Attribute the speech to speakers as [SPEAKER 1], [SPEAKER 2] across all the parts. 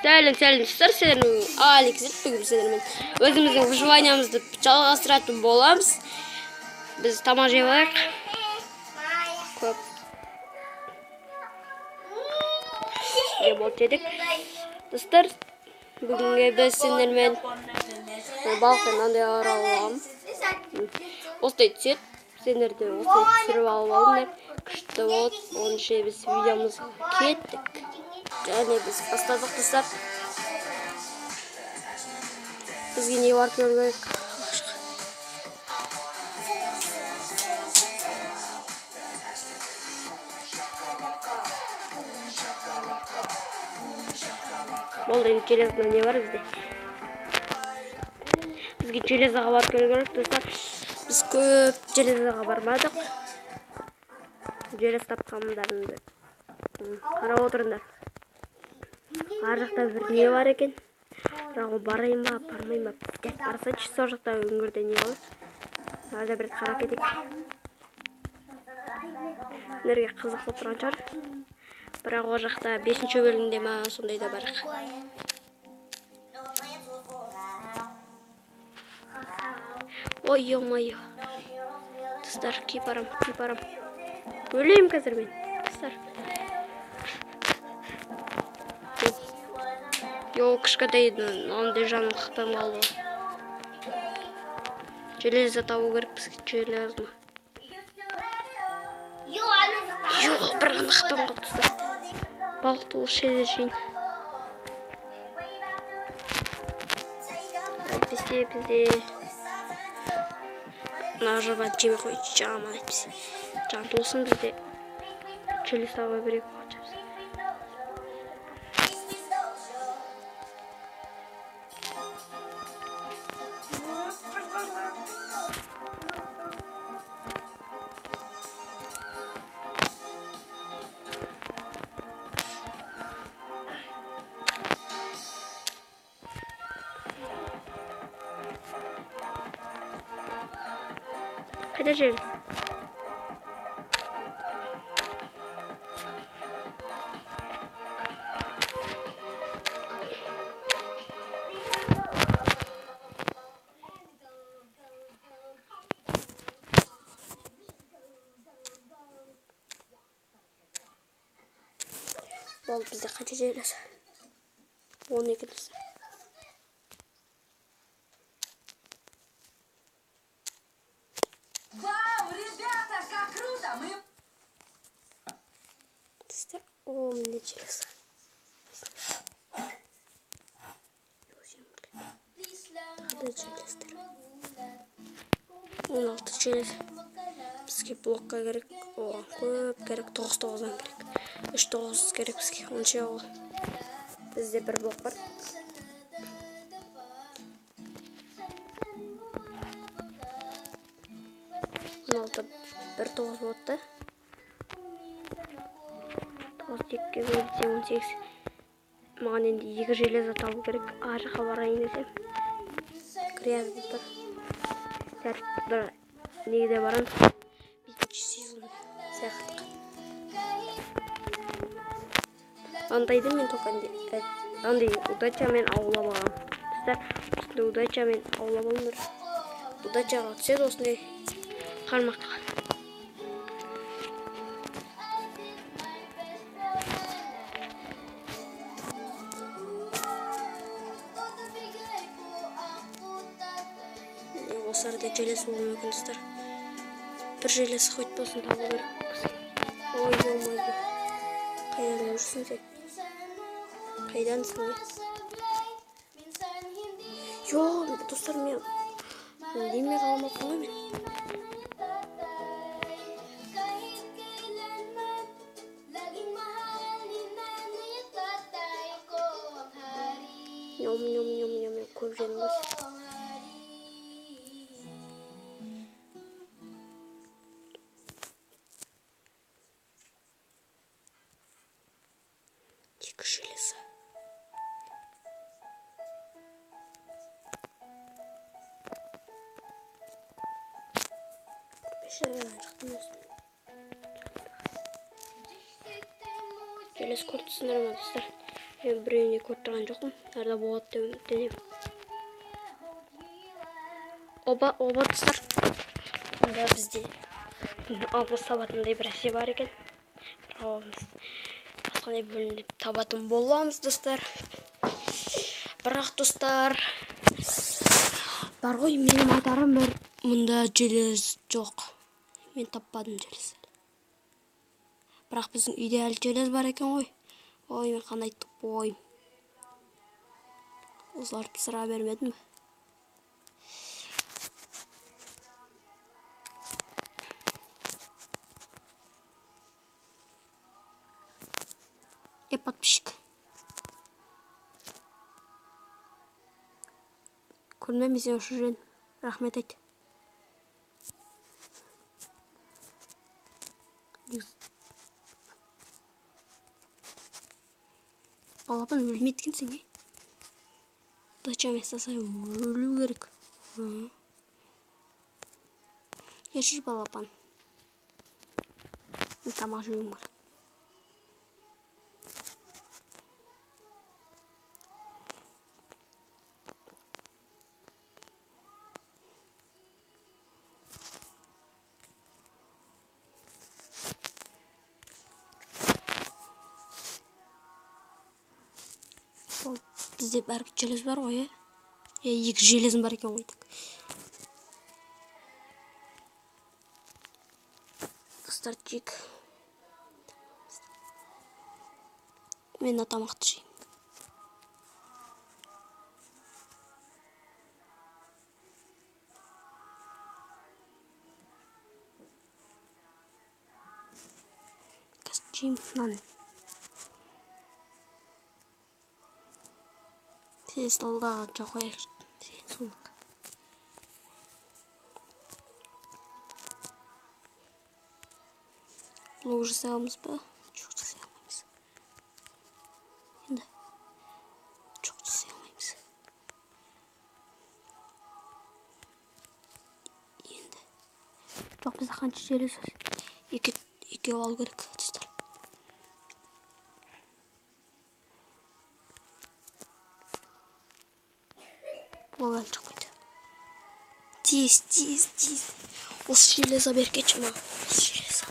[SPEAKER 1] Сәлем, сәлем достар, сіздермен Алекс. Бүгін сіздермен өзіміздің выживаниямызды жалғастыратын боламыз. Біз тамақ жеп алайық. Көп не болды дедік. Достар, бүгінге біз сендермен балықпен мынандай аламын. Осылай түседі. Сендер де осылай түсіріп алып алыңдар. Күшті болады. Оныншы біз видеомызға кеттік. Және біз бастадық, достар. Бізге не бар келу керек? Болды, енді железный не бар бізде? Бізге железаға барып келу керек, достар. Біз көп железаға бармадық. Желез тапқандарымды қарап отырыңдар. Ар жақта бір не бар екен? Бірақ ол барайын ба, бармайын ба? Тек барсайшы, сол жақта үңгірде не бар? Арада бір қарап кетейік. Сендерге қызық болып тұрған шығар. Бірақ ол жақта 5-ші бөлімде ма, сондай да бар. Ой, ё-моё. Достар, киіп барам, киіп барам. Өлейім қазір мен, достар. Йо, кішкентай андай жаным қақпам қалды. Железо табу керек бізге, железо. Йо, бір ғана қақпам қалды, достар. Балықты осы жерде жейін. Әйтпесе бізде мына жоба жемей қойды, жаман әйтпесе. Жан толсын бізде. Железо таба берейік. Қайда жер? Болды, бізде қанша желез? 12 достар. О, мне железо. Тағы железтер. 16 желез. Бізге блокқа керек. Оған көп керек. 9-9-дан керек. 3-9 керек бізге. Онша ол. Бізде бір блок бар. 16 1 9 болады да. 9-2-ге бөлсем 18. Маған енді 2 железо табу керек. Ар жаққа барайын десем. Грязь болып тұр. Бір неге де барамыз. 5-ші сезон саяхатқа. Андайды мен только андай удачамен аулап аламын. Достар, осындай удачамен аулап алыңдар. Удачаға түседі осындай қармаққа. Осы арада желез болуы мүмкін, достар. Бір желез хоть болсын табу керек. Ой, ё-моё. Қайдан жүрсің сен? Қайдансың, ой? Йо, достар, мен неме қалмаппын ғой мен. Нем, нем, нем, нем, көп жедім ғой. Екі железо. Шықтым өзім. Желез көріп тұрсыңдар ма, достар? Мен біреуіне көріп тұрған жоқпын. Арда болады деп үміттенемін. Оба, оба, достар. Мұнда бізде алмас табатындай бір нәрсе бар екен. Бірақ басқандай бөлімде табатын боламыз, достар. Бірақ, достар, бар ғой, менің айтарым бір, мұнда желез жоқ. Мен таппадым желез. Бірақ біздің үйде әлі желез бар екен ғой. Ой, мен қандай тупой. Осыларды сыра бермедім бе? Подписчик. Көрінбе, мен сені ұшып жүрген. Рахмет айт. Балапан өлмейді екенсің, е? Зачем жасасай өлу керек? Ешір балапан. Мен тамақ жеуім керек. Бізде бәрібір желез бар ғой, е? Е, екі железім бар екен ғой. Достар, жейік. Мен мына тамақты жеймін. Қазір жеймін мынаны. Сен столдағы жоқ қояйық. Сен суық. Блок жасай аламыз ба? Жоқ, жасай алмаймыз. Енді жоқ, жасай алмаймыз. Енді жоқ, бізде қанша желез бар? Екеу алу керек, достар. Блок әлі шықпайды. Тез, тез, тез. Осы железо беріп кетші маған. Осы железо.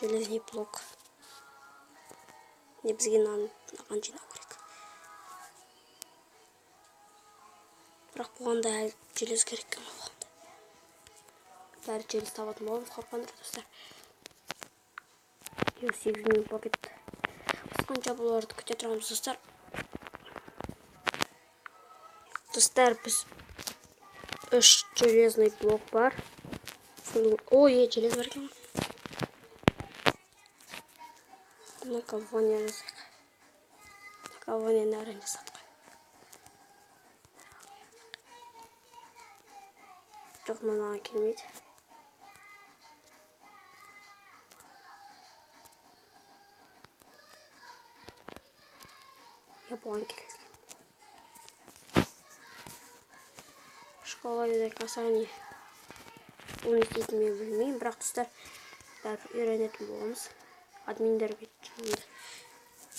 [SPEAKER 1] Железный блок. Не, бізге мынаған жинау керек. Бірақ бұған да әлі желез керек екен ғой, бұған да. Бәрі желез табатын боламыз, қорықпаңдар, достар. 8 минут болып кетті. Қанша бұларды күте тұрамыз, достар. Достар, біз 3 железный блок бар. Ой, желез бар екен ғой. Наковальня жасайық. Наковальняны әрең жасадық. Жоқ, мынаған келмейді. Я бұған келеді. Школа касание. Оны істейтінін мен білмеймін, бірақ достар, бәрібір үйренетін боламыз. Админдер бүйтіп.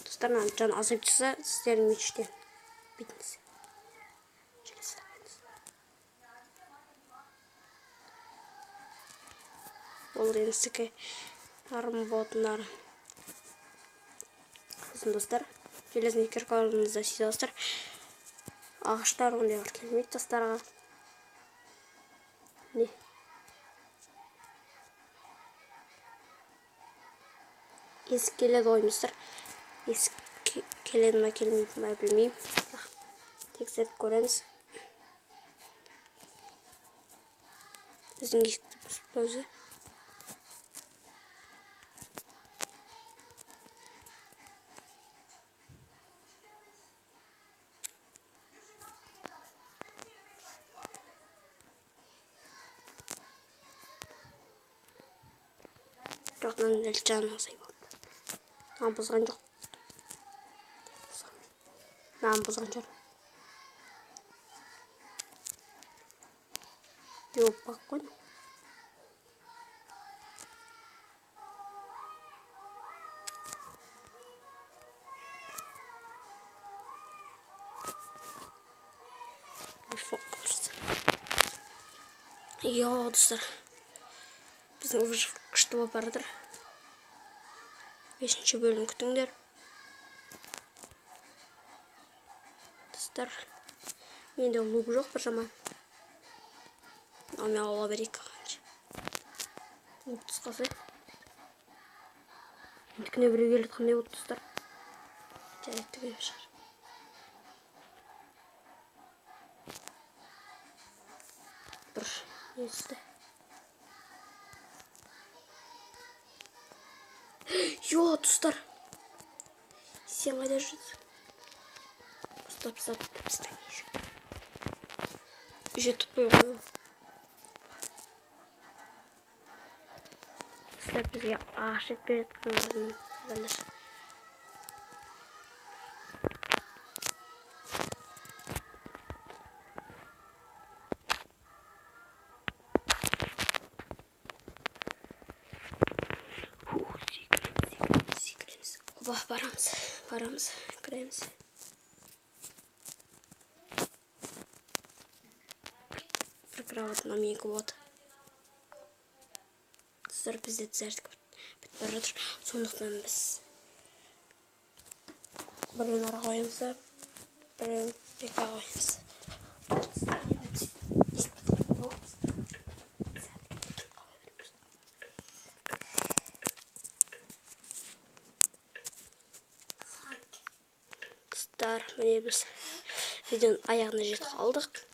[SPEAKER 1] Достар, мына жан азайып тұрса, сіздердің мечтен бүйтіңіз. Ол енді сізге арым болатын арым. Сосын, достар, железный киркаларыңызды істей аласыздар. Ағаштар ондайлар келмейді достарға. Не? Есік келеді ғой, достар. Есік келеді ма, келмейді ма білмеймін. Тексеріп көреміз. Біздің есікті бұзып өзі. Жоқ, мынаның әлі жаны азайып алыпты. Мынаны бұзған жоқ. Мынаны бұзған шығар. Жоқ, бақ қой. Йо, достар. Біздің выжив күшті болып бара жатыр. 5-ші бөлім күтіңдер. Достар, менде лук жоқ бір жаман. Ал мен ала берейік. Лук түс қалса. Мендікіне біреу келе жатқандай болды, достар. Жарайды, түгел шығар. Бір не түсті. Йо, достар. Сен қайда жүрсің? Стоп, стоп, стоп, стоп. Уже тупой ғой. Достар, бізге ағаш жетпей жатқан. Оба, барамыз, барамыз, кіреміз. Бір кровать мына менікі болады. Достар, бізде зарядка бітіп бара жатыр. Сондықтан біз біреуін ара қоямыз да, біреуін бері қоямыз. Достар, міне біз видеоның аяғына жетіп қалдық.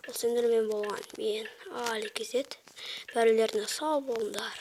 [SPEAKER 1] Ол сендермен болған мен, Али Кезет. Бәрілеріне сау болыңдар.